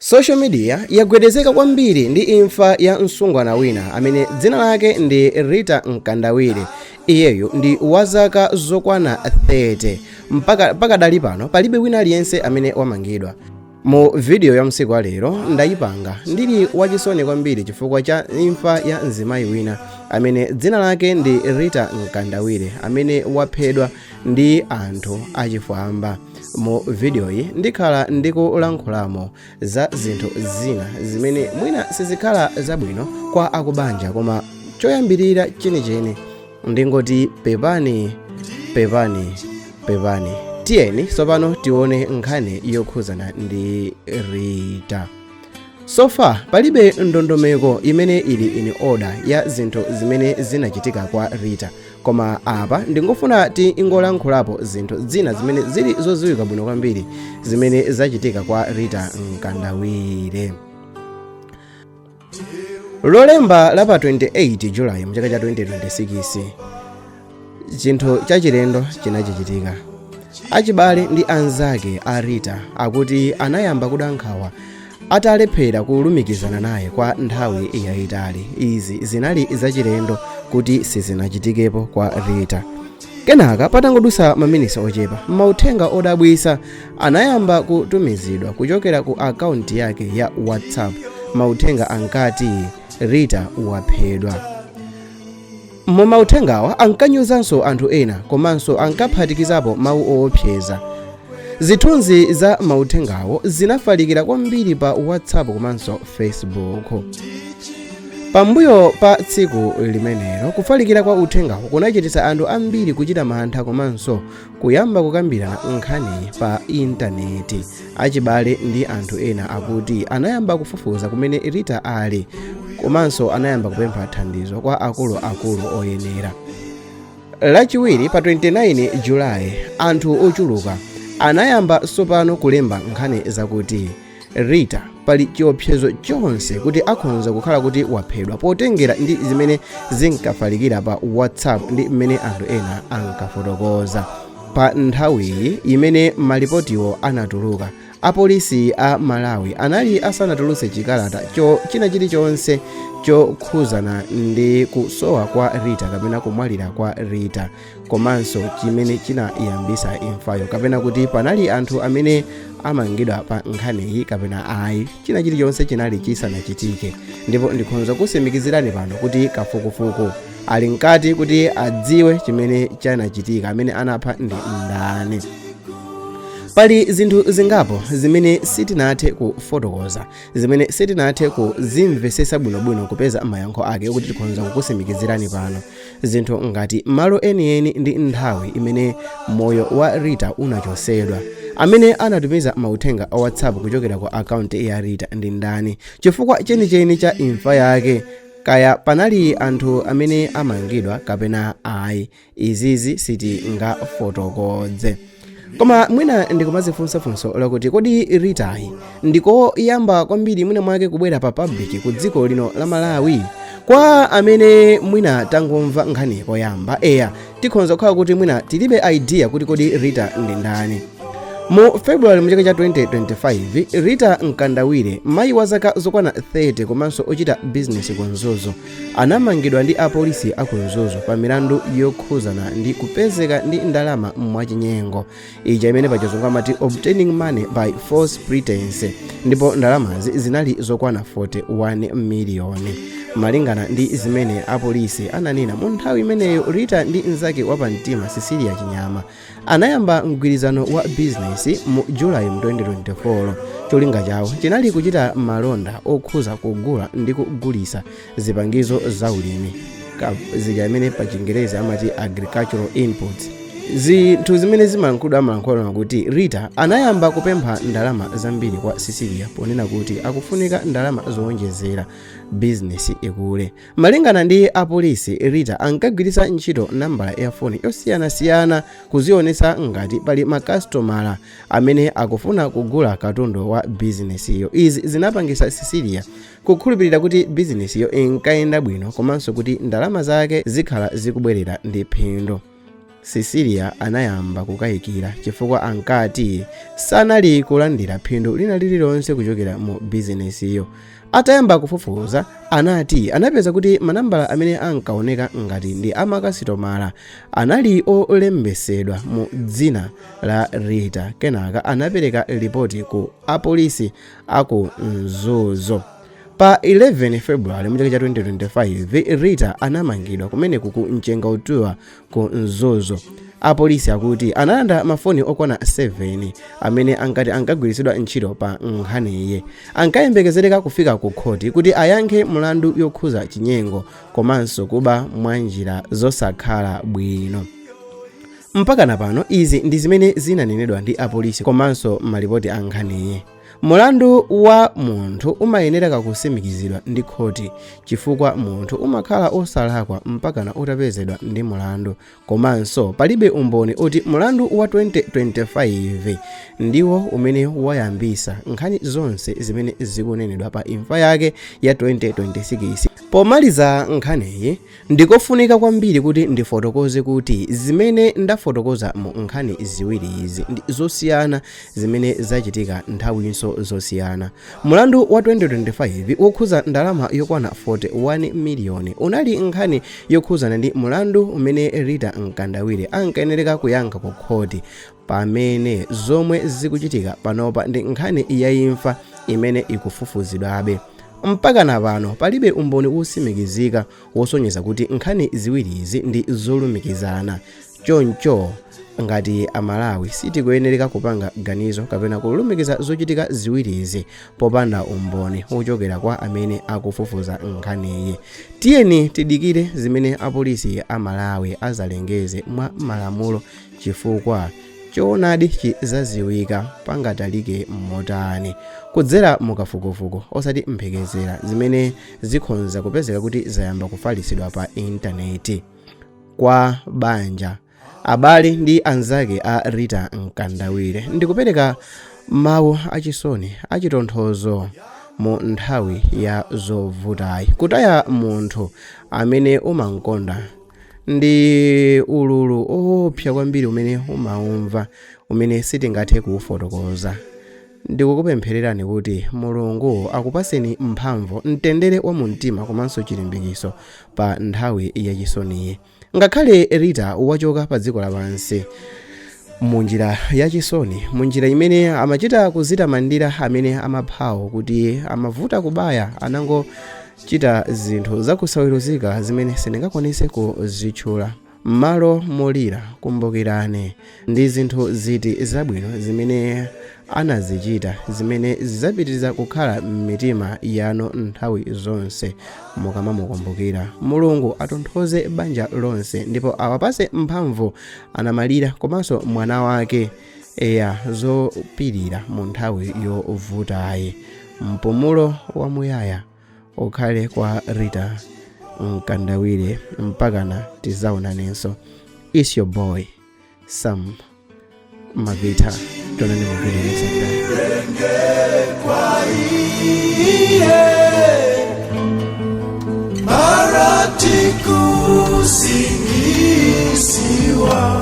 Social media yagwedezeka kwambiri ndi imfa ya msungwana wina amene dzina lake ndi Rita Mkandawire. Iyeyu ndi wa zaka zokwana 30. Mpaka pakadali pano palibe wina aliyense amene wamangidwa. Mu video ya msiku wa lero ndayipanga ndili wachisoni kwambiri chifukwa cha imfa ya mzimayi wina amene dzina lake ndi Rita Mkandawire, amene waphedwa ndi anthu achifwamba. Mu videoyi ndikhala ndikulankhulamo za zinthu zina zimene mwina sizikhala zabwino kwa akubanja, koma choyambirira chenicheni ndingoti pepani, pepani, pepani. Tiyeni tsopano tione nkhani yokhuzana ndi Rita. So far palibe ndondomeko imene ili in order ya zinthu zimene zinachitika kwa Rita, koma apa ndingofuna tingolankhulapo zinthu zina zimene zili zodziwika bwino kwambiri zimene zachitika kwa Rita Mkandawire. Lolemba la pa 28 Julayi mchaka cha 2026, chinthu chachilendo chinachitika. Achibale ndi anzake a Rita akuti anayamba kuda nkhawa atalephera kulumikizana naye kwa nthawi yayitali. Izi zinali zachilendo kuti sizinachitikepo kwa Rita. Kenaka patangodusa maminitsi ochepa, mauthenga odabwisa anayamba kutumizidwa kuchokera ku akaunti yake ya WhatsApp. Mauthenga ankati, "Rita waphedwa." Mu mauthengawa ankanyozanso anthu ena komanso ankaphatikizapo mawu oopseza. Zithunzi za mauthengawo zinafalikira kwambiri pa WhatsApp komanso Facebook. Pambuyo pa tsiku limenelo, kufalikira kwa uthengawo kunachititsa anthu ambiri kuchita mantha komanso kuyamba kukambirana nkhani pa intaneti. Achibale ndi anthu ena akuti anayamba kufufuza kumene Rita ali komanso anayamba kupempha thandizo kwa akuluakulu oyenera. Lachiwiri pa 29 Julayi, anthu ochuluka anayamba tsopano kulemba nkhani zakuti Rita pali chiopsezo chonse kuti akhonza kukhala kuti waphedwa, potengera ndi zimene zinkafalikira pa WhatsApp ndi mmene anthu ena ankafotokoza. Pa nthawiyi imene malipotiwo anatuluka, apolisi a Malawi anali asanatulutse chikalata china chilichonse chokhuzana ndi kusowa kwa Rita kapena kumwalira kwa Rita, komanso chimene chinayambisa imfayo, kapena kuti panali anthu amene amangidwa pa nkhaniyi kapena ayi. China chilichonse chinali chisanachitike, ndipo ndikhonza kusimikizirani pano kuti kafukufuku ali mkati kuti adziwe chimene chanachitika, amene anapha ndi ndani. Pali zinthu zingapo zimene sitinathe kufotokoza, zimene sitinathe kuzimvesesa bwinobwino kupeza mayankho ake kuti tikhonza kukusimikizirani pano. Zinthu ngati malo enieni ndi nthawi imene moyo wa Rita unachosedwa, amene anatumiza mauthenga a WhatsApp kuchokera ku akaunti ya Rita ndi ndani, chifukwa chenicheni cha imfa yake, kaya panali anthu amene amangidwa kapena ayi. Izizi sitingafotokoze, koma mwina ndikumazifunsa funso lakuti kodi Ritayi ndikoyamba kwambiri mwina mwake kubwera pa public ku dziko lino la Malawi? Kwa amene mwina tangomva nkhani koyamba, eya, tikhonza kukhala kuti mwina tilibe idea kuti kodi Rita ndi ndani. Mu February mchaka cha 2025, Rita Mkandawire, mayi wa zaka zokwana 30 komanso ochita bizinesi ku Mzuzu, anamangidwa ndi apolisi aku Mzuzu pa milandu yokhuzana ndi kupezeka ndi ndalama mwachinyengo, ija imene pachizungu amati obtaining money by false pretense, ndipo ndalamazi zinali zokwana 41 miliyoni. Malingana ndi zimene apolisi ananena mu nthawi imeneyo, Rita ndi mnzake wapamtima Cecilia Chinyama anayamba mgwirizano wa bizinesi mu Julayi mu 2024. Cholinga chawo chinali kuchita malonda okhuza kugula ndi kugulisa zipangizo za ulimi, zija imene pa Chingerezi amati agricultural inputs. Zinthu zimene zimalankhulidwa, amalankhula kuti Rita anayamba kupempha ndalama zambiri kwa Cecilia ponena kuti akufunika ndalama zowonjezera bizinesi ikule. Malingana ndi apolisi, Rita ankagwiritsa ntchito nambala ya foni yosiyanasiyana kuzionetsa ngati pali makasitomala amene akufuna kugula katundu wa bizinesiyo. Izi zinapangisa Cecilia kukhulupirira kuti bizinesiyo inkayenda bwino komanso kuti ndalama zake zikhala zikubwerera ndi phindu. Cecilia anayamba kukayikira chifukwa ankati sanali kulandira phindu lina lililonse kuchokera mu bizinesiyo. Atayamba kufufuza, anati anapeza kuti manambala amene ankaoneka ngati ndi amakasitomala anali olembesedwa mu dzina la Rita. Kenaka anapereka lipoti ku apolisi aku Mzuzu. Pa 11 February mu chaka cha 2025, Rita anamangidwa kumeneku ku Mchengautuwa ku Mzuzu. Apolisi akuti analanda mafoni okwana 7 amene ankati ankagwiritsidwa ntchito pa nkhaniyi. Ankayembekezereka kufika ku khoti kuti ayankhe mlandu yokhuza chinyengo komanso kuba mwa njira zosakhala bwino. Mpakana pano izi ndi zimene zinanenedwa ndi apolisi komanso malipoti a nkhaniyi. Mulandu wa munthu umayenereka kusimikizidwa ndi khoti chifukwa munthu umakhala osalakwa mpakana utapezedwa ndi mulandu. Komanso palibe umboni oti mulandu wa 2025 ndiwo umene wayambisa nkhani zonse zimene zikunenedwa pa imfa yake ya 2026. Pomaliza nkhaniyi, Ndikofunika kwambiri kuti ndifotokoze kuti zimene ndafotokoza mu nkhani ziwiri izi ndi zosiyana zimene zachitika nthawinso zosiyana. Mulandu wa 2025 wokhuza ndalama yokwana 41 miliyoni unali nkhani yokhuzana ndi mulandu umene Rita Mkandawire ankayenereka kuyankha ku khoti pamene zomwe zikuchitika panopa ndi nkhani ya imfa imene ikufufuzidwabe. Mpakana pano palibe umboni wosimikizika wosonyeza kuti nkhani ziwirizi ndi zolumikizana. Choncho ngati Amalawi sitikuyenereka kupanga ganizo kapena kulumikiza zochitika ziwirizi popanda umboni wochokera kwa amene akufufuza nkhaniyi. Tiyeni tidikire zimene apolisi a Malawi azalengeze mwa malamulo chifukwa choonadi chizaziwika pangatalike motani kudzera mukafukufuku osati mphekezera zimene zikhonza kupezeka kuti zayamba kufalitsidwa pa intaneti. Kwa banja, abale ndi anzake a Rita Mkandawire ndikupereka mawu achisoni achitonthozo mu nthawi ya zovutayi. Kutaya munthu amene umamkonda ndi ululu oopsa kwambiri umene umaumva umene sitingathe kuufotokoza. Ndikukupemphererani kuti Mulungu akupaseni mphamvu, mtendere wa mumtima komanso chilimbikiso pa nthawi yachisoniyi. Ngakhale Rita wachoka pa dziko lapansi munjira yachisoni, munjira imene amachita kuzitamandira amene amaphawo kuti amavuta kubaya, anangochita zinthu zakusaweruzika zimene sindingakwanise kuzitchula. M'malo molira, kumbukirani ndi zinthu ziti zabwino zimene anazichita zimene zidzapitiriza kukhala m'mitima yanu nthawi zonse mukamamukumbukira. Mulungu atonthoze banja lonse ndipo awapase mphamvu anamalira komanso mwana wake eya zopirira mu nthawi yovutayi. Mpumulo wamuyaya ukhale kwa Rita Mkandawire mpakana tizaonanenso. It's your boy Sam Mavita. Tionane mu video yotsatira. Paratikusingisiwa.